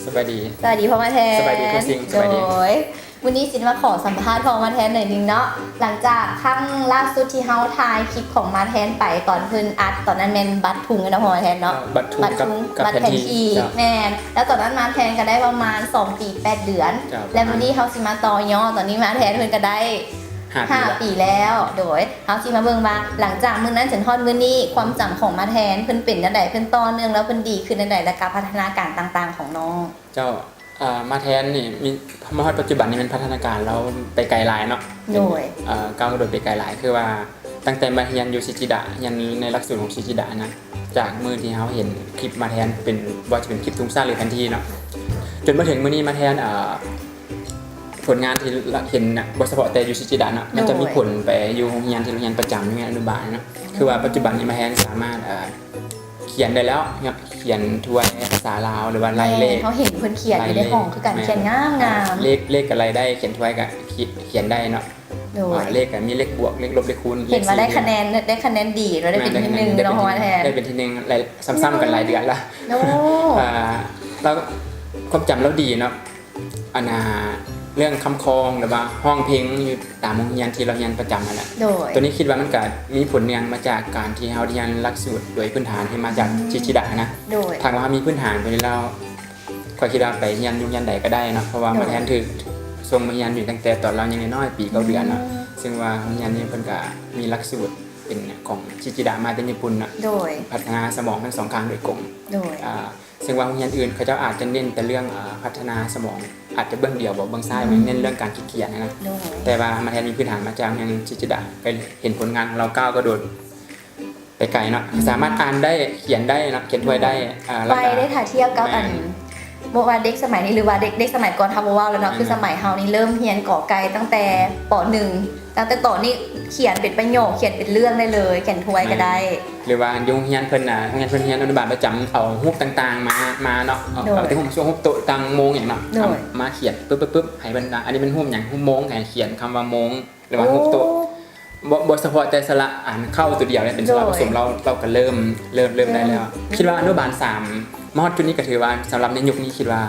ສະບາຍດີ ສະບາຍດີພໍ່ມາແທນ ສະບາຍດີທຸກສິ່ງ ສະບາຍດີ ໂດຍ ມື້ນີ້ຊິມາຂໍສຳພາດພໍ່ມາແທນໜ້ອຍໜຶ່ງເນາະ ຫຼັງຈາກຄັ້ງລ່າສຸດທີ່ເຮົາຖ່າຍຄລິບຂອງມາແທນໄປ ຕອນເພິ່ນອັດ ຕອນນັ້ນແມ່ນບັດທຸງເນາະພໍ່ມາແທນເນາະ ເອີ ບັດທຸງ ບັດທຸງ ກັບ ກັບ ບັດແຜນທີ່ ແຜນທີ່ ເຈົ້າ ແມ່ນ ແລ້ວຕອນນັ້ນມາແທນກໍໄດ້ປະມານສອງປີແປດເດືອນ ເຈົ້າ ແລ້ວມື້ນີ້ເຮົາຊິມາຕໍ່ຍອດ ຕອນນີ້ມາແທນເພິ່ນກໍໄດ້ ຫ້າ ຫ້າປີແລ້ວ ປີແລ້ວ ໂດຍ ເຮົາຊິມາເບິ່ງວ່າ ຫຼັງຈາກມື້ນັ້ນຈົນຮອດມື້ນີ້ ຄວາມຈຳຂອງມາແທນ ເພິ່ນເປັນແນວໃດ ເພິ່ນຕໍ່ເນື່ອງແລ້ວເພິ່ນດີຂຶ້ນແນວໃດ ແລະກະພັດທະນາການຕ່າງໆຂອງນ້ອງ ເຈົ້າ ເອີ ມາແທນນີ້ມີ ມາຮອດປັດຈຸບັນນີ້ແມ່ນພັດທະນາການລາວໄປໄກຫຼາຍເນາະ ໂດຍ ເອີ ກ້າວກະໂດດໄປໄກຫຼາຍ ຄືວ່າຕັ້ງແຕ່ມາຮຽນຢູ່ຊິຈິດະ ຮຽນໃນຫຼັກສູດຂອງຊິຈິດະນະ ຈາກມື້ທີ່ເຮົາເຫັນຄລິບມາແທນເປັນ ບໍ່ວ່າຈະເປັນຄລິບທຸງຊາດ ຫຼື ແຜນທີ່ເນາະ ຈົນມາເຖິງມື້ນີ້ມາແທນ ເອີ ຜົນງານທີ່ເຫັນນະ ບໍ່ສະເພາະແຕ່ຢູ່ຊິຈິດະເນາະ ໂດຍ ມັນຈະມີຜົນໄປຢູ່ໂຮງຮຽນທີ່ໂຮງຮຽນປະຈຳ ຢູ່ໂຮງຮຽນອະນຸບານເນາະ ໂດຍ ຄືວ່າປັດຈຸບັນນີ້ມາແທນສາມາດ ເອີ ຂຽນໄດ້ແລ້ວເນາະ ຂຽນທວຍພາສາລາວ ຫຼືວ່າໄລ່ເລກ ແມ່ນ ເຮົາເຫັນເພິ່ນຂຽນຢູ່ໃນຫ້ອງຄືກັນ ແມ່ນ ຂຽນງາມໆ ເລກ ເລກກໍໄລ່ໄດ້ ຂຽນທວຍກໍຂຽນ ຂຽນໄດ້ເນາະ ໂດຍ ເອີ ເລກກໍມີເລກບວກ ເລກລົບ ເລກຄູນ ເຫັນວ່າໄດ້ຄະແນນ ເລກສີ່ ໄດ້ຄະແນນ ໄດ້ຄະແນນດີ ແມ່ນ ໄດ້ເປັນທີໜຶ່ງເນາະ ພໍ່ມາແທນ ໄດ້ເປັນທີໜຶ່ງ ຫຼາຍ ຊ້ຳໆກັນຫຼາຍເດືອນລະ ໂອ້ ເອີ ລາວ ຄວາມຈຳລາວດີເນາະ ອັນນ່າ ເລື່ອງຄຳຄອງ ຫຼືວ່າຮ້ອງເພງຢູ່ຕາມໂຮງຮຽນທີ່ລາວຮຽນປະຈຳຫັ້ນແຫຼະ ໂດຍ ໂຕນີ້ຄິດວ່າມັນກະມີຜົນເນື່ອງມາຈາກການທີ່ເຮົາຮຽນຫຼັກສູດໂດຍພື້ນຖານທີ່ມາຈາກ ອືມ ຊິຈິດະນະ ໂດຍ ຖ້າວ່າເຮົາມີພື້ນຖານໂຕນີ້ແລ້ວ ຂ້ອຍຄິດວ່າໄປຮຽນຢູ່ໂຮງຮຽນໃດກໍໄດ້ເນາະ ເພາະວ່າ ໂດຍ ມາແທນຖືກສົ່ງມາຮຽນຢູ່ຕັ້ງແຕ່ຕອນລາວຍັງນ້ອຍໆ ປີເກົ້າເດືອນເນາະ ອືມ ເຊິ່ງວ່າໂຮງຮຽນນີ້ເພິ່ນກະມີຫຼັກສູດເປັນຂອງຊິຈິດະມາແຕ່ຍີ່ປຸ່ນເນາະ ໂດຍ ພັດທະນາສະໝອງທັງສອງຂ້າງໂດຍກົງ ໂດຍ ອ່າ ເຊິ່ງວ່າໂຮງຮຽນອື່ນເຂົາເຈົ້າອາດຈະເນັ້ນແຕ່ເລື່ອງ ເອີ ພັດທະນາສະໝອງ ອາດຈະເບື້ອງດຽວບໍ ເບື້ອງຊ້າຍ ອືມ ເນັ້ນເລື່ອງການຄິດຂຽນນະ ໂດຍ ແຕ່ວ່າມາແທນມີພື້ນຖານມາຈາກໂຮງຮຽນຊິຈິດະ ກໍເຫັນຜົນງານຂອງລາວກ້າວກະໂດດໄປໄກເນາະ ອືມ ສາມາດອ່ານໄດ້ ຂຽນໄດ້ເນາະ ຂຽນທວຍໄດ້ ອືມ ອ່າ ໄວເດ້ ຖ້າທຽບກັບ ແມ່ນ ອັນ ບໍ່ວ່າເດັກສະໄໝນີ້ ຫຼືວ່າເດັກ ເດັກສະໄໝກ່ອນເຮົາບໍ່ເວົ້າແລ້ວເນາະ ອືມ ຄືສະໄໝເຮົານີ້ເລີ່ມຮຽນກໍໄກ່ຕັ້ງແຕ່ ປໍໜຶ່ງ ຕັ້ງແຕ່ຕອນນີ້ຂຽນເປັນປະໂຫຍກ ຂຽນເປັນເລື່ອງໄດ້ເລີຍ ຂຽນທວຍກໍໄດ້ ແມ່ນ ຫຼືວ່າຢູ່ໂຮງຮຽນເພິ່ນນະ ໂຮງຮຽນເພິ່ນຮຽນອະນຸບານປະຈຳ ເອົາຮູບຕ່າງໆມາ ມາເນາະ ເອົາ ໂດຍ ເອົາແຕ່ຮູບ ເຊັ່ນຮູບໂຕະຕັ່ງໂມງຫຍັງເນາະ ໂດຍ ເອົາມາຂຽນປຶບໆໆ ໃຫ້ບັນດາ ອັນນີ້ແມ່ນຮູບຫຍັງ ຮູບໂມງ ໃຫ້ຂຽນຄຳວ່າໂມງ ຫຼືວ່າຮູບໂຕະ ໂອ້ ບໍ່ ບໍ່ສະເພາະແຕ່ສະຫຼະອັນເຄົ້າໂຕດຽວເດ ເປັນສະຫຼະ ໂດຍ ປະສົມ ລາວ ລາວກໍເລີ່ມ ເລີ່ມ ເລີ່ມໄດ້ແລ້ວ ເລີ່ມ ຄິດວ່າອະນຸບານສາມ ມາຮອດຈຸດນີ້ກໍຖືວ່າ ສຳລັບໃນຍຸກນີ້ຄິດວ່າ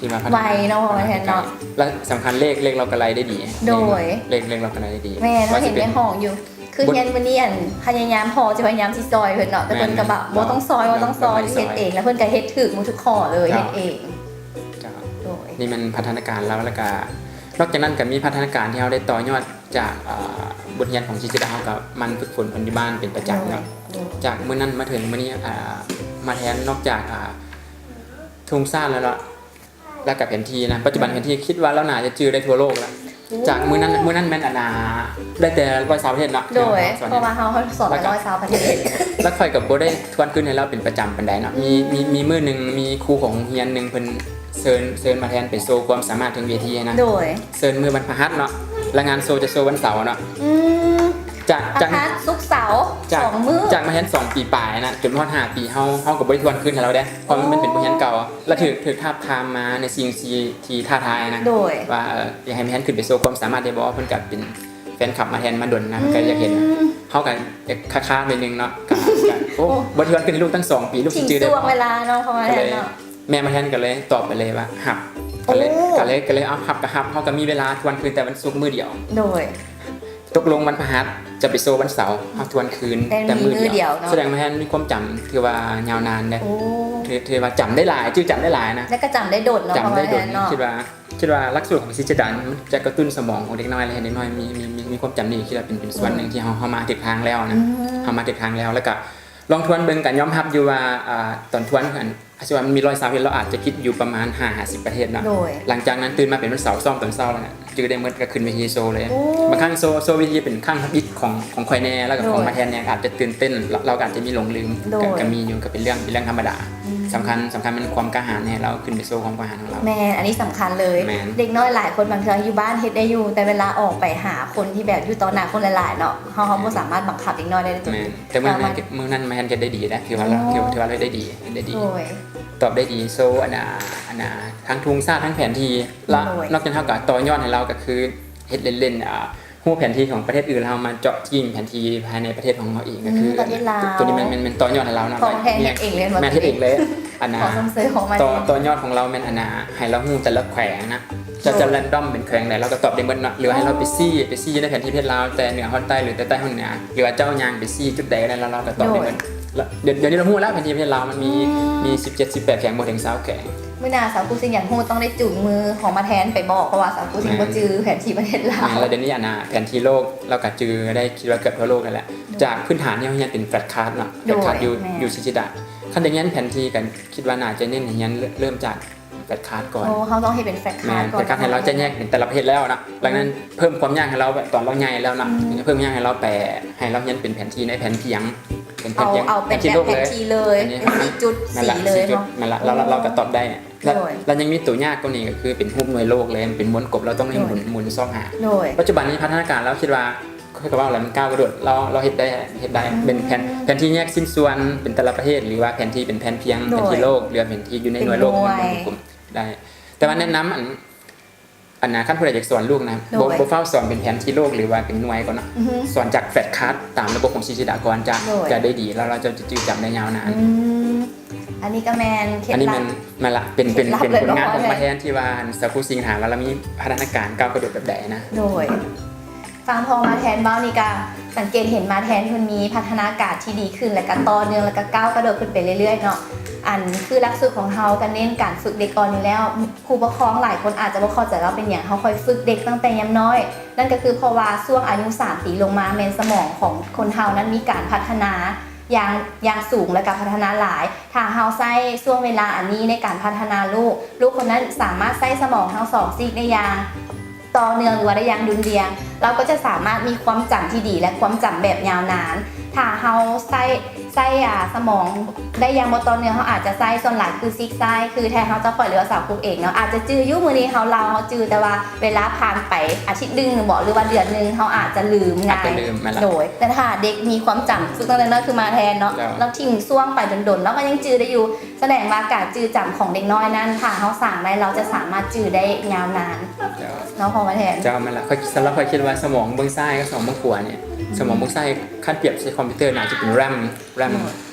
ຄິດວ່າພັດທະນາ ໄວເນາະ ໄວເນາະ ແມ່ນເນາະ ແລະສຳຄັນເລກ ເລກລາວກໍໄລ່ໄດ້ດີ ໂດຍ ເລກ ເລກລາວກໍໄດ້ໄດ້ດີ ແມ່ນ ເຮົາເຫັນໃນຫ້ອງຢູ່ ຄືຮຽນມື້ນີ້ ອັນ ພະຍາຍາມ ພໍ່ຈະພະຍາຍາມຊິຊ່ອຍເພິ່ນເນາະ ແຕ່ເພິ່ນກໍແບບ ແມ່ນ ບໍ່ຕ້ອງຊ່ອຍ ບໍ່ຕ້ອງຊ່ອຍ ເພິ່ນເຮັດເອງ ແລ້ວເພິ່ນກໍເຮັດຖືກໝົດທຸກຂໍ້ເລີຍ ເຈົ້າ ເຮັດເອງ ເຈົ້າ ໂດຍ ນີ້ແມ່ນພັດທະນາການລາວ ແລ້ວກໍນອກຈາກນັ້ນກໍມີພັດທະນາການທີ່ເຮົາໄດ້ຕໍ່ຍອດຈາກ ເອີ ບົດຮຽນຂອງຊິຈິດະ ເຮົາກໍໝັ່ນຝຶກຝົນເພິ່ນຢູ່ບ້ານເປັນປະຈຳເນາະ ໂດຍ ໂດຍ ຈາກມື້ນັ້ນມາເຖິງມື້ນີ້ ອ່າ ມາແທນນອກຈາກ ອ່າ ທຸງຊາດແລ້ວເນາະ ແລ້ວກໍແຜນທີ່ນະ ປັດຈຸບັນ ອືມ ແຜນທີ່ຄິດວ່າລາວໜ້າຈະຈື່ໄດ້ທົ່ວໂລກລະ ໂອ້ ຈາກມື້ນັ້ນ ມື້ນັ້ນແມ່ນອັນນ່າ ໄດ້ແຕ່ຮ້ອຍຊາວປະເທດເນາະ ໂດຍ ເພາະວ່າເຮົາ ເຮົາສອນໄປຮ້ອຍຊາວປະເທດ ແລ້ວຂ້ອຍກໍບໍ່ໄດ້ທວນຄືນໃຫ້ລາວເປັນປະຈຳປານໃດເນາະ ມີ ອືມ ມີ ມີມື້ໜຶ່ງ ມີຄູຂອງໂຮງຮຽນໜຶ່ງເພິ່ນເຊີນ ເຊີນມາແທນໄປໂຊຄວາມສາມາດເທິງເວທີນະ ໂດຍ ເຊີນມື້ວັນພະຫັດເນາະ ແລ້ວງານໂຊຈະໂຊວັນເສົາເນາະ ອືມ ຈາກ ພະຫັດ ສຸກ ເສົາ ຈາກ ສອງມື້ ຈາກມາແທນສອງປີປາຍນະ ຈົນຮອດຫ້າປີ ເຮົາ ເຮົາກໍບໍ່ໄດ້ທວນຄືນໃຫ້ລາວເດ້ ເພາະມັນ ໂອ້ ເປັນບົດຮຽນເກົ່າ ລະຖືກ ຖືກທາບທາມມາໃນສິ່ງທີ່ ທີ່ທ້າທາຍນະ ໂດຍ ວ່າ ເອີ ຢາກໃຫ້ມາແທນຂຶ້ນໄປໂຊຄວາມສາມາດໄດ້ບໍ່ ເພິ່ນກໍເປັນແຟນຄລັບມາແທນມາດົນນະ ອືມ ເພິ່ນກໍຢາກເຫັນ ເຮົາກໍຢາກຄ້າໆໜ້ອຍໜຶ່ງເນາະ ກໍ ກໍ ໂອ້ ໂອ້ ບໍ່ໄດ້ທວນຄືນໃຫ້ລູກທັງສອງປີ ລູກຊິຈື່ໄດ້ບໍ່ ເວລາເນາະ ເພາະວ່າ ກໍເລີຍ ແມ່ມາແທນກໍເລີຍຕອບໄປເລີຍວ່າຮັບ ໂອ້ ກໍເລີຍ ກໍເລີຍ ກໍເລີຍ ເອົາ ຮັບກໍຮັບ ເຮົາກໍມີເວລາທວນຄືນແຕ່ວັນສຸກມື້ດຽວ ໂດຍ ຕົກລົງວັນພະຫັດຈະໄປໂຊວັນເສົາ ເຮົາທວນຄືນແຕ່ມື້ດຽວ ແຕ່ມີມື້ດຽວເນາະ ສະແດງວ່າແທນມີຄວາມຈຳຖືວ່າຍາວນານເດ້ ໂອ້ ຖື ຖືວ່າຈຳໄດ້ຫຼາຍ ຈື່ຈຳໄດ້ຫຼາຍນະ ແລ້ວກໍຈຳໄດ້ດົນເນາະ ຈຳໄດ້ດົນ ເພາະວ່າແທນເນາະ ຄິດວ່າ ຄິດວ່າຫຼັກສູດຂອງຊິຈິດະ ມັນຈະກະຕຸ້ນສະໝອງຂອງເດັກນ້ອຍ ແລະ ເຮັດໃຫ້ເດັກນ້ອຍມີ ມີ ມີ ມີຄວາມຈຳດີ ຄິດວ່າເປັນ ເປັນສ່ວນໜຶ່ງ ໂດຍ ທີ່ເຮົາ ເຮົາມາຖືກທາງແລ້ວນະ ອືມ ເຮົາມາຖືກທາງແລ້ວ ແລ້ວກໍລອງທວນເບິ່ງ ກໍຍອມຮັບຢູ່ວ່າ ອ່າ ຕອນທວນ ອາ ອາດຊິວ່າມັນມີຮ້ອຍຊາວເຮັດ ລາວອາດຈະຜິດຢູ່ປະມານຫ້າ ຫ້າສິບປະເທດເນາະ ໂດຍ ຫຼັງຈາກນັ້ນຕື່ນມາເປັນວັນເສົາ ຊ້ອມຕອນເຊົ້າແລ້ວນະ ຈື່ໄດ້ໝົດ ກໍຂຶ້ນເວທີໂຊເລີຍ ໂອ້ ບາງຄັ້ງໂຊ ໂຊເວທີເປັນຄັ້ງທຳອິດຂອງ ຂອງຂ້ອຍແດ່ ແລ້ວກໍຂອງ ໂດຍ ມາແທນແດ່ ອາດຈະຕື່ນເຕັ້ນ ລາວ ລາວກໍອາດຈະມີຫຼົງລືມ ໂດຍ ກໍ ກໍມີຢູ່ ກໍເປັນເລື່ອງ ເປັນເລື່ອງທຳມະດາ ອືມ ສຳຄັນ ສຳຄັນແມ່ນຄວາມກ້າຫານໃຫ້ລາວຂຶ້ນໄປໂຊຄວາມກ້າຫານຂອງລາວ ແມ່ນ ອັນນີ້ສຳຄັນເລີຍ ແມ່ນ ເດັກນ້ອຍຫຼາຍຄົນບາງເທື່ອເຮັດຢູ່ບ້ານເຮັດໄດ້ຢູ່ ແຕ່ເວລາອອກໄປຫາຄົນທີ່ແບບຢູ່ຕໍ່ໜ້າຄົນຫຼາຍໆເນາະ ເຮົາ ເຮົາບໍ່ສາມາດບັງຄັບເດັກນ້ອຍໄດ້ ແມ່ນ ແຕ່ມື້ນັ້ນ ມື້ນັ້ນມາແທນເຮັດໄດ້ດີນະ ຖືວ່າ ໂອ້ ຖືວ່າ ຖືວ່າເຮັດໄດ້ດີ ເຮັດໄດ້ດີ ໂດຍ ຕອບໄດ້ດີ ໂຊ ອັນນ່າ ອັນນ່າ ທັງທຸງຊາດ ທັງແຜນທີ່ ແລະ ໂດຍ ນອກຈາກນັ້ນເຮົາກໍຕໍ່ຍອດໃຫ້ລາວ ກໍຄືເຮັດເລ່ນໆ ອ່າ ຮູ້ແຜນທີ່ຂອງປະເທດອື່ນ ແລ້ວເຮົາມາເຈາະຈີ້ງແຜນທີ່ພາຍໃນປະເທດຂອງເຮົາເອງ ກໍຄື ອືມ ປະເທດລາວ ໂຕນີ້ແມ່ນ ແມ່ນ ແມ່ນຕໍ່ຍອດໃຫ້ລາວເນາະ ຂອງແທ້ເຮັດເອງເລີຍ ແມ່ນເຮັດເອງເລີຍ ອັນນ່າ ຂໍຊົມເຊີຍຂອງມາ ຕໍ່ ຕໍ່ຍອດຂອງລາວແມ່ນ ອັນນ່າ ໃຫ້ລາວຮູ້ແຕ່ລະແຂວງນະ ເຈົ້າ ເຈົ້າ ຈະແຣນດອມເປັນແຂວງໃດ ລາວກໍຕອບໄດ້ໝົດເນາະ ຫຼືວ່າໃຫ້ລາວໄປຊີ້ ອໍ ໄປຊີ້ໃນແຜນທີ່ປະເທດລາວ ແຕ່ເໜືອຮອດໃຕ້ ຫຼືແຕ່ໃຕ້ຮອດເໜືອ ຫຼືວ່າເຈົ້າຍ່າງໄປຊີ້ຈຸດໃດກໍໄດ້ ລາວ ລາວກໍຕອບໄດ້ໝົດ ໂດຍ ແລ້ວ ດຽວ ດຽວນີ້ລາວຮູ້ແລ້ວ ແຜນທີ່ປະເທດລາວມັນມີ ອືມ ມີສິບເຈັດ ສິບແປດແຂວງ ບໍ່ເຖິງຊາວແຂວງ. ມື້ໜ້າສາວກູຊິງຢາກຮູ້ ຕ້ອງໄດ້ຈູງມືຂອງມາແທນໄປບອກ ເພາະວ່າສາວກູຊິງ ແມ່ນ ບໍ່ຈື່ແຜນທີ່ປະເທດລາວ ແມ່ນ ແລ້ວດຽວນີ້ ອັນນ່າ ແຜນທີ່ໂລກລາວກໍຈື່ໄດ້ ຄິດວ່າເກືອບທົ່ວໂລກນັ້ນແຫຼະ ໂດຍ ຈາກພື້ນຖານທີ່ເຮົາຮຽນເປັນແຟລດຄາສເນາະ ໂດຍ ແຟລດຄາສຢູ່ ແມ່ນ ຢູ່ຊີຊິດະ ຄັນຢາກຮຽນແຜນທີ່ ກໍຄິດວ່າໜ້າຈະເນັ້ນໃຫ້ຮຽນເລີ່ມຈາກແຟລດຄາສກ່ອນ ໂອ້ ເຮົາຕ້ອງເຮັດເປັນແຟລດຄາສ ແມ່ນ ແຟລດຄາສໃຫ້ລາວຈະແຍກເປັນແຕ່ລະປະເທດແລ້ວເນາະ ຫຼັງນັ້ນເພີ່ມຄວາມຍາກໃຫ້ລາວ ຕອນລາວໃຫຍ່ແລ້ວເນາະ ອືມ ເພີ່ມຍາກໃຫ້ລາວແປ ໃຫ້ລາວຮຽນເປັນແຜນທີ່ໃນແຜ່ນພຽງ ເປັນແຜ່ນພຽງ ເອົາ ເອົາເປັນແບບແຜນທີ່ເລີຍ ອັນນີ້ ເປັນສີ່ຈຸດ ສີ່ເລີຍເນາະ ແມ່ນລະ ລາວ ລາວກໍຕອບໄດ້ ແລ້ວ ໂດຍ ແລ້ວຍັງມີໂຕຍາກກວ່ານີ້ ກໍຄືເປັນຮູບໜ່ວຍໂລກເລີຍ ເປັນວົງກົບ ລາວຕ້ອງເຮັດ ໂດຍ ໝູນ ໝູນຊອກຫາ ໂດຍ ປັດຈຸບັນນີ້ພັດທະນາການ ລາວຄິດວ່າ ຂ້ອຍກໍເວົ້າແລ້ວ ມັນກ້າວກະໂດດ ລາວ ລາວເຮັດໄດ້ ເຮັດໄດ້ ອືມ ເປັນແຜນ ແຜນທີ່ແຍກຊິ້ນສ່ວນເປັນແຕ່ລະປະເທດ ຫຼືວ່າແຜນທີ່ເປັນແຜ່ນພຽງ ໂດຍ ແຜນທີ່ໂລກ ຫຼືວ່າແຜນທີ່ຢູ່ໃນໜ່ວຍໂລກ ເປັນໜ່ວຍ ມັນເປັນກຸ່ມໄດ້ ແຕ່ວ່າແນະນຳ ອັນ ອັນນ່າ ຄັນຜູ້ໃດຢາກສອນລູກນະ ໂດຍ ບໍ່ ບໍ່ຟ້າວສອນເປັນແຜນທີ່ໂລກ ຫຼືວ່າເປັນໜ່ວຍກ່ອນເນາະ ອືຮຶ ສອນຈາກແຟລດຄາສຕາມລະບົບຂອງຊີຊິດະກ່ອນ ຈະ ໂດຍ ຈະໄດ້ດີ ແລ້ວ ແລ້ວເຈົ້າຈະຈື່ຈຳໄດ້ຍາວນານ ອືມ ອັນນີ້ກໍແມ່ນເຄັດລັບ ອັນນີ້ແມ່ນ ແມ່ນລະ ເປັນ ເປັນ ເປັນຜົນງານຂອງມາແທນ ທີ່ວ່າ ອັນ ສາວຄູຊິງ ຖາມວ່າລາວມີພັດທະນາການກ້າວກະໂດດແບບໃດນະ ໂດຍ ຟັງພໍ່ມາແທນເວົ້ານີ້ກະສັງເກດເຫັນມາແທນເພິ່ນມີພັດທະນາການທີ່ດີຂຶ້ນ ແລະກະຕໍ່ເນື່ອງ ແລະກະກ້າວກະໂດດຂຶ້ນໄປເລື້ອຍໆເນາະ ອັນຄືຫຼັກສູດຂອງເຮົາກະເນັ້ນການຝຶກເດັກອ່ອນຢູ່ແລ້ວ ຜູ້ປົກຄອງຫຼາຍຄົນອາດຈະບໍ່ເຂົ້າໃຈວ່າເປັນຫຍັງເຮົາຄ່ອຍຝຶກເດັກຕັ້ງແຕ່ຍາມນ້ອຍ ນັ້ນກະຄືເພາະວ່າຊ່ວງອາຍຸສາມປີລົງມາແມ່ນສະໝອງຂອງຄົນເຮົານັ້ນມີການພັດທະນາຢ່າງ ຢ່າງສູງ ແລະກະພັດທະນາຫຼາຍ ຖ້າເຮົາໃຊ້ຊ່ວງເວລາອັນນີ້ໃນການພັດທະນາລູກ ລູກຄົນນັ້ນສາມາດໃຊ້ສະໝອງທັງສອງຊີກໄດ້ຢ່າງ ຕໍ່ເນື່ອງ ຫຼືວ່າໄດ້ຢ່າງດຸ່ນດ່ຽງ ລາວກໍຈະສາມາດມີຄວາມຈຳທີ່ດີ ແລະ ຄວາມຈຳແບບຍາວນານ. ຖ້າເຮົາໃຊ້ ໃຊ້ ອາ ສະໝອງໄດ້ຢ່າງບໍ່ຕໍ່ເນື່ອງ ເຮົາອາດຈະໃຊ້ສ່ວນຫຼາຍຄືຊີກຊ້າຍ ຄືແທ້ເຮົາຈະຂ້ອຍ ຫຼືວ່າສາວຄຸກເອງເນາະ ອາດຈະຈື່ຢູ່ ມື້ນີ້ເຮົາເລົ່າເຮົາຈື່ ແຕ່ວ່າເວລາຜ່ານໄປອາທິດໜຶ່ງບໍ ຫຼືວ່າເດືອນໜຶ່ງ ເຮົາອາດຈະລືມງ່າຍ ໂດຍ ແຕ່ຖ້າເດັກມີຄວາມຈຳ ຝຶກຕັ້ງແຕ່ນ້ອຍຄືມາແທນເນາະ ເຈົ້າ ລາວຖິ້ມຊ່ວງໄປດົນໆ ລາວກໍຍັງຈື່ໄດ້ຢູ່. ສະແດງວ່າການຈື່ຈຳຂອງເດັກນ້ອຍນັ້ນ ຖ້າເຮົາສ້າງໄດ້ ລາວຈະສາມາດຈື່ໄດ້ຍາວນານ ເຈົ້າ ເນາະ ພໍ່ມາແທນ. ເຈົ້າ ແມ່ນລະ ຂ້ອຍ ສຳລັບຂ້ອຍຄິດວ່າສະໝອງເບື້ອງຊ້າຍກັບສະໝອງເບື້ອງຂວານີ້ ອືມ ສະໝອງເບື້ອງຊ້າຍ ຄັນປຽບໃສ່ຄອມພິວເຕີ ໜ້າຈະເປັນ RAM RAM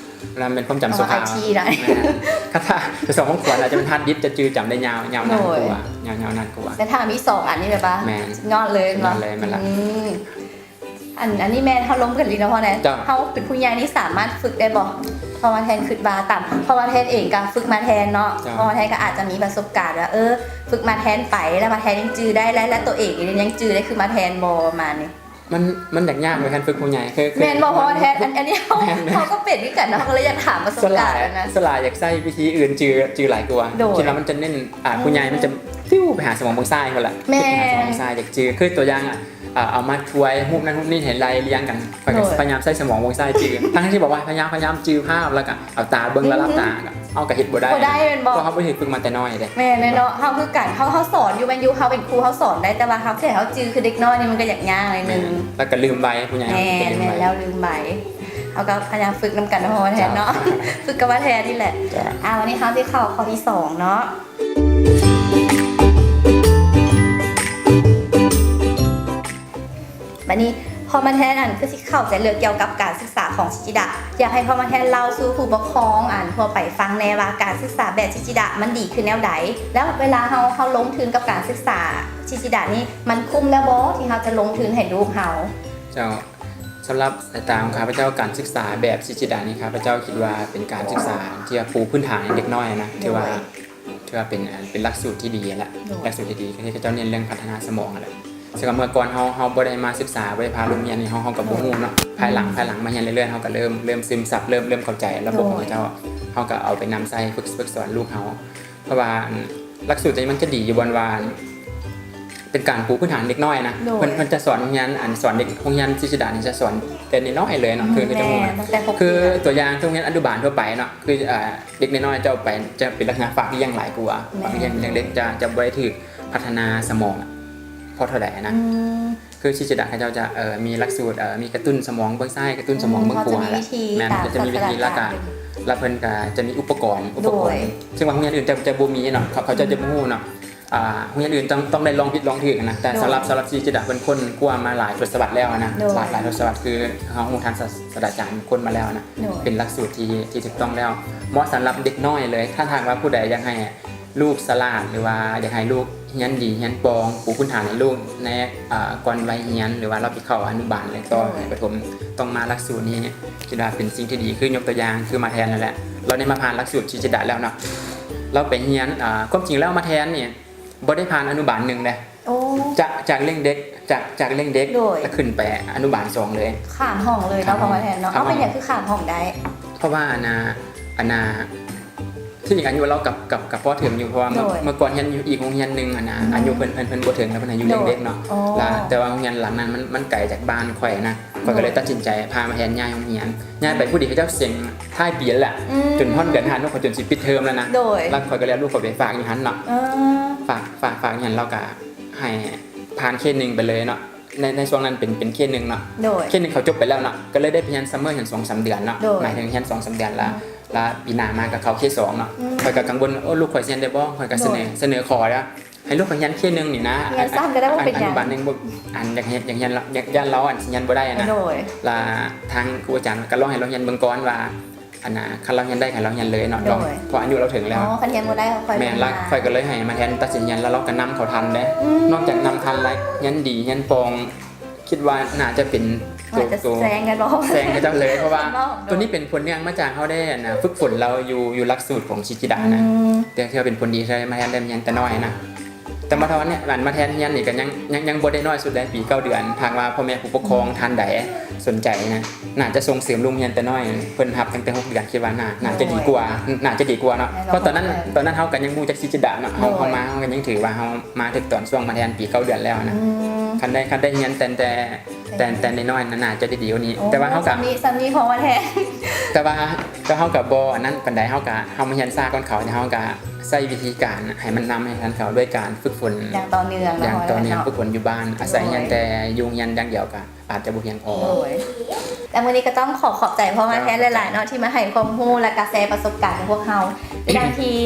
RAM ແມ່ນຄວາມຈຳຊົ່ວຄາວ ໄອທີ ໄດ້ ແມ່ນ ຄັນຖ້າສະໝອງເບື້ອງຂວາ ອາດຈະເປັນຮາດດິສ ຈະຈື່ຈຳໄດ້ຍາວ ຍາວນານກວ່າ ຍາວ ຍາວນານກວ່າ. ແຕ່ຖ້າມີສອງອັນນີ້ແບບວ່າ ແມ່ນ ສຸດຍອດເລີຍ ສຸດຍອດເນາະ ເລີຍ ແມ່ນລະ ອືມ. ອັນ ອັນນີ້ແມ່ນເຮົາລົມກັນອີ່ຫຼີເນາະ ພໍ່ແນນ ເຈົ້າ ເຮົາເປັນຜູ້ໃຫຍ່ນີ້ສາມາດຝຶກໄດ້ບໍ່? ເພາະວ່າແທນຄິດວ່າຕາມ ເພາະວ່າແທນເອງກໍຝຶກມາແທນເນາະ ເຈົ້າ ເພາະວ່າແທນກໍອາດຈະມີປະສົບການວ່າ ເອີ ຝຶກມາແທນໄປ ແລ້ວມາແທນຍັງຈື່ໄດ້ ແລະ ແລະ ໂຕເອງນີ້ຍັງຈື່ໄດ້ຄືມາແທນບໍ່? ປະມານນີ້ ມັນ ມັນຍາກໆ ເລີຍ ຄັນຝຶກຜູ້ໃຫຍ່ ຄື ຄື ແມ່ນບໍ່? ເພາະວ່າແທນ ອັນ ອັນນີ້ເຮົາ ແມ່ນໆ ເຮົາກໍເປັນຄືກັນເນາະ ເຮົາກໍເລີຍຢາກຖາມປະສົບການນະ ສ່ວນຫຼາຍ ສ່ວນຫຼາຍຢາກໃຊ້ວິທີອື່ນ ຈື່ ຈື່ຫຼາຍກວ່າ ໂດຍ ຄິດວ່າມັນຈະເນັ້ນ ອືມ ຜູ້ໃຫຍ່ມັນຈະຟິວໄປຫາສະໝອງເບື້ອງຊ້າຍພຸ້ນລະ ແມ່ນ ໄປຫາສະໝອງເບື້ອງຊ້າຍ ຢາກຈື່ ຄືຕົວຢ່າງ ອາ ເອົາມາທວຍຮູບນັ້ນຮູບນີ້ໃຫ້ໄລ່ລຽງກັນ ຂ້ອຍກໍ ໂດຍ ພະຍາຍາມໃຊ້ສະໝອງເບື້ອງຊ້າຍຈື່ ທັງທີ່ບອກວ່າພະຍາຍາມ ພະຍາຍາມຈື່ພາບ ແລ້ວກໍເອົາຕາເບິ່ງ ແລ້ວຫຼັບຕາ ອືມ ກໍ ເຮົາກໍເຮັດບໍ່ໄດ້ ບໍ່ໄດ້ແມ່ນບໍ່? ເພາະເຮົາບໍ່ໄດ້ຝຶກມາແຕ່ນ້ອຍເດ້ ແມ່ນແຫຼະເນາະ ເຮົາຄືກັນ ເຮົາ ເຮົາສອນຢູ່ແມ່ນຢູ່ ເຮົາເປັນຄູເຮົາສອນໄດ້ ແຕ່ວ່າເຮົາ ແຕ່ເຮົາຈື່ຄືເດັກນ້ອຍນີ້ມັນກໍຍາກຍາກໜ້ອຍໜຶ່ງ ແມ່ນ ແລ້ວກໍລືມໄວ ຜູ້ໃຫຍ່ເຮົາກໍລືມໄວ ແມ່ນແລ້ວລືມໄວ ເຮົາກໍພະຍາຍາມຝຶກນຳກັນນະ ພໍ່ແທນເນາະ ເຈົ້າ ຝຶກກັບພໍ່ແທນນີ້ແຫຼະ ເຈົ້າ ອາ ວັນນີ້ເຮົາຊິເຂົ້າຂໍ້ທີສອງເນາະ. ບັດນີ້ພໍ່ມາແທນ ອັນ ຄືຊິເຂົ້າໃຈເລື່ອງກ່ຽວກັບການສຶກສາຂອງຊິຈິດະ ຢາກໃຫ້ພໍ່ມາແທນເລົ່າສູ່ຜູ້ປົກຄອງ ອັນ ທົ່ວໄປຟັງແດ່ວ່າ ການສຶກສາແບບຊິຈິດະມັນດີຄືແນວໃດ ແລ້ວເວລາເຮົາ ເຮົາລົງທຶນກັບການສຶກສາຊິຈິດະນີ້ ມັນຄຸ້ມແລ້ວບໍ່ທີ່ເຮົາຈະລົງທຶນໃຫ້ລູກເຮົາ? ເຈົ້າ ສຳລັບສາຍຕາຂອງຂ້າພະເຈົ້າ ການສຶກສາແບບຊິຈິດະນີ້ ຂ້າພະເຈົ້າຄິດວ່າເປັນການສຶກສາທີ່ວ່າປູພື້ນຖານໃຫ້ເດັກນ້ອຍນະ ໂດຍ ຖືວ່າ ຖືວ່າເປັນ ເປັນຫຼັກສູດທີ່ດີຫັ້ນແຫຼະ ໂດຍ ຫຼັກສູດທີ່ດີ ຄືເຂົາເຈົ້າເນັ້ນເລື່ອງພັດທະນາສະໝອງຫັ້ນແຫຼະ ເຊິ່ງວ່າເມື່ອກ່ອນເຮົາ ເຮົາບໍ່ໄດ້ມາສຶກສາ ບໍ່ໄດ້ພາລູກຮຽນນີ້ ເຮົາ ເຮົາກໍບໍ່ຮູ້ເນາະ ໂດຍ ພາຍຫຼັງ ພາຍຫຼັງມາຮຽນເລື້ອຍໆ ເຮົາກໍເລີ່ມ ເລີ່ມຊຶມຊັບ ເລີ່ມ ເລີ່ມເຂົ້າໃຈລະບົບຂອງເຂົາເຈົ້າ ໂດຍ ເຮົາກໍເອົາໄປນຳໃຊ້ຝຶກ ຝຶກສອນລູກເຮົາ ເພາະວ່າ ອັນ ຫຼັກສູດຕົວນີ້ມັນຈະດີຢູ່ບ່ອນວ່າ ເປັນການປູພື້ນຖານເດັກນ້ອຍນະ ໂດຍ ເພິ່ນ ເພິ່ນຈະສອນໂຮງຮຽນ ອັນ ສອນເດັກໂຮງຮຽນຊິຈິດະນີ້ຈະສອນແຕ່ນ້ອຍໆເລີຍເນາະ ອືມ ຄື ຄືຈະຮູ້ ແມ່ນ ຕັ້ງແຕ່ຫົກ ຄື ເດືອນ ຕົວຢ່າງໂຮງຮຽນອະນຸບານທົ່ວໄປເນາະ ຄື ອ່າ ເດັກນ້ອຍໆຈະໄປ ຈະເປັນລັກສະນະຝາກລ້ຽງຫຼາຍກວ່າ ແມ່ນ ຝາກລ້ຽງ ລ້ຽງເດັກ ຈະ ຈະບໍ່ໄດ້ຖືກພັດທະນາສະໝອງພໍເທົ່າໃດນະ ອືມ ຄືຊິຈິດະເຂົາເຈົ້າຈະ ເອີ ມີຫຼັກສູດ ເອີ ມີກະຕຸ້ນສະໝອງເບື້ອງຊ້າຍ ກະຕຸ້ນສະໝອງເບື້ອງຂວາ ອືມ ເຂົາຈະມີວິທີ ແມ່ນ ເຂົາຈະມີວິທີ ຕາມສາສະໜາການ ແລ້ວກະ ແລ້ວເພິ່ນກະຈະມີອຸປະກອນ ອຸປະກອນ ໂດຍ ເຊິ່ງວ່າໂຮງຮຽນອື່ນຈະ ຈະບໍ່ມີເນາະ ເຂົາ ເຂົາເຈົ້າຈະບໍ່ຮູ້ເນາະ ອືມ ອ່າ ໂຮງຮຽນອື່ນຕ້ອງ ຕ້ອງໄດ້ລອງຜິດລອງຖືກນະ ແຕ່ ໂດຍ ສຳລັບ ສຳລັບສີດາເພິ່ນຄົ້ນຄວ້າມາຫຼາຍທົດສະວັດແລ້ວນະ ໂດຍ ຫຼາຍ ຫຼາຍທົດສະວັດ ຄືເຮົາຮູ້ທັນສະ ສະດາຈານເພິ່ນຄົ້ນມາແລ້ວນະ ໂດຍ ເປັນຫຼັກສູດທີ່ ທີ່ຖືກຕ້ອງແລ້ວ ເໝາະສຳລັບເດັກນ້ອຍເລີຍ. ຖ້າຫາກວ່າຜູ້ໃດຢາກໃຫ້ລູກສະຫຼາດ ຫຼືວ່າຢາກໃຫ້ລູກຮຽນດີຮຽນປ່ອງ ປູພື້ນຖານໃຫ້ລູກໃນ ອ່າ ກ່ອນໄວຮຽນ ຫຼືວ່າລາວໄປເຂົ້າອະນຸບານ ແລະ ຕໍ່ ໂດຍ ປະຖົມ ຕ້ອງມາຫຼັກສູດນີ້ ຄິດວ່າເປັນສິ່ງທີ່ດີ ຄືຍົກຕົວຢ່າງ ຄືມາແທນນັ້ນແຫຼະ ລາວໄດ້ມາຜ່ານຫຼັກສູດສີດາແລ້ວເນາະ ລາວໄປຮຽນ ອ່າ ຄວາມຈິງແລ້ວມາແທນນີ້ ບໍ່ໄດ້ຜ່ານອະນຸບານໜຶ່ງເດ້ ໂອ້ ຈາກ ຈາກລ້ຽງເດັກ ຈາກ ຈາກລ້ຽງເດັກ ໂດຍ ແລ້ວຂຶ້ນໄປອະນຸບານສອງເລີຍ ຂ້າມຫ້ອງເລີຍເນາະ ຂ້າມຫ້ອງ ພໍ່ມາແທນເນາະ ເອົາ ເປັນຫຍັງຄືຂ້າມຫ້ອງໄດ້? ເພາະວ່າອັນນ່າ ອັນນ່າ ທີ່ຈິງອາຍຸລາວກັບ ກັບ ກັບພໍເຖິງຢູ່ ເພາະວ່າເມື່ອ ໂດຍ ເມື່ອກ່ອນຮຽນຢູ່ອີກໂຮງຮຽນໜຶ່ງຫັ້ນນະ ອືມ ອາຍຸເພິ່ນ ເພິ່ນ ເພິ່ນບໍ່ເຖິງ ແລ້ວເພິ່ນໃຫ້ຢູ່ ໂດຍ ລ້ຽງເດັກເນາະ ອໍ ລະ ແຕ່ວ່າໂຮງຮຽນຫຼັງນັ້ນມັນ ມັນໄກຈາກບ້ານຂ້ອຍນະ ຂ້ອຍກໍເລີຍ ໂດຍ ຕັດສິນໃຈພາມາແທນຍ້າຍໂຮງຮຽນ ຍ້າຍໄປຜູ້ດຽວເຂົາເຈົ້າເສັງທ້າຍປີແລ້ວແຫຼະ ອືມ ຈົນຮອດເດືອນຫ້າເນາະ ເຂົາຈົນຊິປິດເທີມແລ້ວນະ ໂດຍ ແລ້ວຂ້ອຍກໍເລີຍເອົາລູກຂ້ອຍໄປຝາກຢູ່ຫັ້ນເນາະ ເອີ ຝາກ ຝາກ ຝາກຢູ່ຫັ້ນ ແລ້ວກໍໃຫ້ຜ່ານເຄໜຶ່ງໄປເລີຍເນາະ ໃນ ໃນຊ່ວງນັ້ນເປັນ ເປັນເຄໜຶ່ງເນາະ ໂດຍ ເຄໜຶ່ງເຂົາຈົບໄປແລ້ວເນາະ ກໍເລີຍໄດ້ໄປຮຽນຊັມເມີຫັ້ນສອງສາມເດືອນເນາະ ໂດຍ ໝາຍເຖິງຮຽນສອງສາມເດືອນ ແລ້ວ ອືມ ແລ້ວປີໜ້າມາກໍເຂົ້າເຄສອງເນາະ ອືມ ຂ້ອຍກໍກັງວົນ ໂອ້ ລູກຂ້ອຍຊິຮຽນໄດ້ບໍ່ ຂ້ອຍກໍສະເໜີ ໂດຍ ສະເໜີຂໍແລ້ວ ໃຫ້ລູກໄປຮຽນເຄໜຶ່ງນີ້ນະ ຮຽນສັ້ນກໍໄດ້ ບໍ່ເປັນຫຍັງ ອະນຸບານໜຶ່ງ ບໍ່ ອັນ ຢາກເຮັດ ຢາກຮຽນລະ ຢາກ ຢ້ານລາວ ອັນ ຮຽນບໍ່ໄດ້ນະ ໂດຍ ລະທາງຄູອາຈານກໍລອງໃຫ້ລາວຮຽນເບິ່ງກ່ອນວ່າ ອັນນ່າ ຄັນລາວຮຽນໄດ້ ໃຫ້ລາວຮຽນເລີຍເນາະ ໂດຍ ລອງ ເພາະອາຍຸລາວເຖິງແລ້ວ ອໍ ຄັນຮຽນບໍ່ໄດ້ ຄ່ອຍ ແມ່ນ ລະ ມາ ຂ້ອຍກໍເລີຍໃຫ້ມາແທນຕັດສິນຮຽນ ລະລາວກໍນຳເຂົາທັນເດ້ ອືມ ນອກຈາກນຳທັນລະ ຮຽນດີ ຮຽນປ່ອງ ຄິດວ່າໜ້າຈະເປັນໂຕ ໜ້າຈະ ໂຕ ແຊງກັນບໍ່ ແຊງເຂົາເຈົ້າເລີຍ ເພາະວ່າ ໂຕນີ້ເປັນຜົນເນື່ອງມາຈາກເຮົາໄດ້ ອັນນ່າ ຝຶກຝົນລາວຢູ່ ຢູ່ຫຼັກສູດຂອງສີດານະ ອືມ ແຕ່ຖືວ່າເປັນຜົນດີ ທີ່ມາແທນໄດ້ຮຽນແຕ່ນ້ອຍນະ ແຕ່ມາທອນນີ້ ອັນມາແທນຮຽນນີ້ກໍຍັງ ຍັງ ຍັງບໍ່ໄດ້ນ້ອຍສຸດໃດ ປີເກົ້າເດືອນ ຫາກວ່າພໍ່ແມ່ຜູ້ປົກຄອງ ໂດຍ ທ່ານໃດສົນໃຈນະ ໜ້າຈະສົ່ງເສີມລູກຮຽນແຕ່ນ້ອຍ ເພິ່ນຮັບຕັ້ງແຕ່ຫົກເດືອນ ຄິດວ່າໜ້າ ໜ້າຈະດີກວ່າ ໂດຍ ໜ້າຈະດີກວ່າເນາະ ແນ່ນອນ ເພາະຕອນນັ້ນ ແນ່ນອນ ຕອນນັ້ນເຮົາກໍຍັງບໍ່ຮູ້ຈັກສີດາເນາະ ເຮົາ ໂດຍ ເຮົາມາເຮົາກໍຍັງຖືວ່າເຮົາມາຖືກຕອນຊ່ວງມາແທນປີເກົ້າເດືອນແລ້ວນະ ອືມ ຄັນໄດ້ ຄັນໄດ້ຮຽນແຕ່ ແຕ່ ແຕ່ ແຕ່ນ້ອຍໆ ໜ້າຈະໄດ້ດີກວ່ານີ້ ໂອ້ ແຕ່ວ່າເຮົາກໍ ສ່ຳນີ້ ສ່ຳນີ້ພໍມາແທນ ແຕ່ວ່າ ແຕ່ເຮົາກໍບໍ່ອັນນັ້ນປານໃດ ເຮົາກໍ ເຮົາມາຮຽນຊ້າກ່ອນເຂົາ ແຕ່ເຮົາກໍໃຊ້ວິທີການໃຫ້ມັນນຳໃຫ້ທັນເຂົາ ດ້ວຍການຝຶກຝົນຢ່າງຕໍ່ເນື່ອງ ຢ່າງຕໍ່ເນື່ອງ ເນາະ ຝຶກຝົນຢູ່ບ້ານ ອາໄສຮຽນແຕ່ຢູ່ໂຮງຮຽນຢ່າງດຽວກໍອາດຈະບໍ່ພຽງພໍ ໂດຍ ແຕ່ມື້ນີ້ກໍຕ້ອງຂໍຂອບໃຈພໍ່ມາແທນຫຼາຍໆເນາະ ທີ່ມາໃຫ້ຄວາມຮູ້ ແລະກະແຊປະສົບການໃຫ້ພວກເຮົາ ດັ່ງທີ່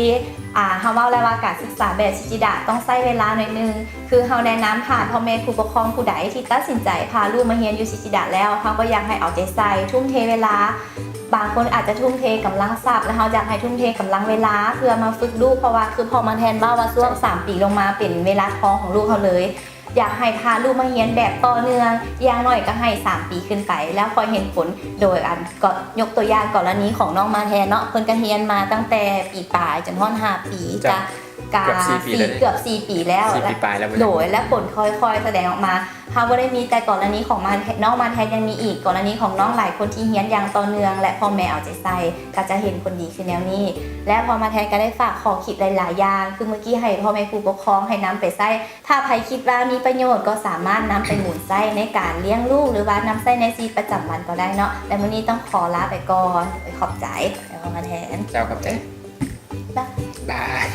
ອ່າ ເຮົາເວົ້າແລ້ວວ່າການສຶກສາແບບຊີດາຕ້ອງໃຊ້ເວລາໜ້ອຍໜຶ່ງ ຄືເຮົາແນະນຳຖ້າພໍ່ແມ່ຜູ້ປົກຄອງຜູ້ໃດທີ່ຕັດສິນໃຈພາລູກມາຮຽນຢູ່ຊີດາແລ້ວ ເຮົາກໍຢາກໃຫ້ເອົາໃຈໃສ່ ທຸ່ມເທເວລາ ບາງຄົນອາດຈະທຸ່ມເທກຳລັງຊັບ ແລະເຮົາຢາກໃຫ້ທຸ່ມເທກຳລັງເວລາເພື່ອມາຝຶກລູກ ເພາະວ່າຄືພໍ່ມາແທນເວົ້າວ່າຊ່ວງສາມປີລົງມາເປັນເວລາທອງຂອງລູກເຮົາເລີຍ ຢາກໃຫ້ພາລູກມາຮຽນແບບຕໍ່ເນື່ອງ ຢ່າງໜ້ອຍກໍໃຫ້ສາມປີຂຶ້ນໄປ ແລ້ວຄ່ອຍເຫັນຜົນ ໂດຍອັນ ກໍຍົກຕົວຢ່າງກໍລະນີຂອງນ້ອງມາແທນເນາະ ເພິ່ນກໍຮຽນມາຕັ້ງແຕ່ປີປາຍຈົນຮອດຫ້າປີ ຈະ ກະ ກະ ເກືອບສີ່ປີ ສີ່ ແລ້ວເດ້ ເກືອບສີ່ປີແລ້ວ ສີ່ປີປາຍແລ້ວ ໂດຍ ແລະຜົນຄ່ອຍໆສະແດງອອກມາ ເຮົາບໍ່ໄດ້ມີແຕ່ກໍລະນີຂອງມາ ນ້ອງມາແທນ ຍັງມີອີກກໍລະນີຂອງນ້ອງຫຼາຍຄົນທີ່ຮຽນຢ່າງຕໍ່ເນື່ອງ ແລະພໍ່ແມ່ເອົາໃຈໃສ່ ກໍຈະເຫັນຜົນດີຄືແນວນີ້ ແລະພໍ່ມາແທນກໍໄດ້ຝາກຂໍ້ຄິດຫຼາຍໆຢ່າງ ຄືມື້ກີ້ໃຫ້ພໍ່ແມ່ຜູ້ປົກຄອງໃຫ້ນຳໄປໃຊ້ ຖ້າໃຜຄິດວ່າມີປະໂຫຍດກໍສາມາດນຳໄປໝູນໃຊ້ໃນການລ້ຽງລູກ ຫຼືວ່ານຳໃຊ້ໃນຊີວິດປະຈຳວັນກໍໄດ້ເນາະ ແລະມື້ນີ້ຕ້ອງຂໍລາໄປກ່ອນ ຂອບໃຈ ແລ້ວມາແທນ ເຈົ້າ ຂອບໃຈ ບາຍບາຍ.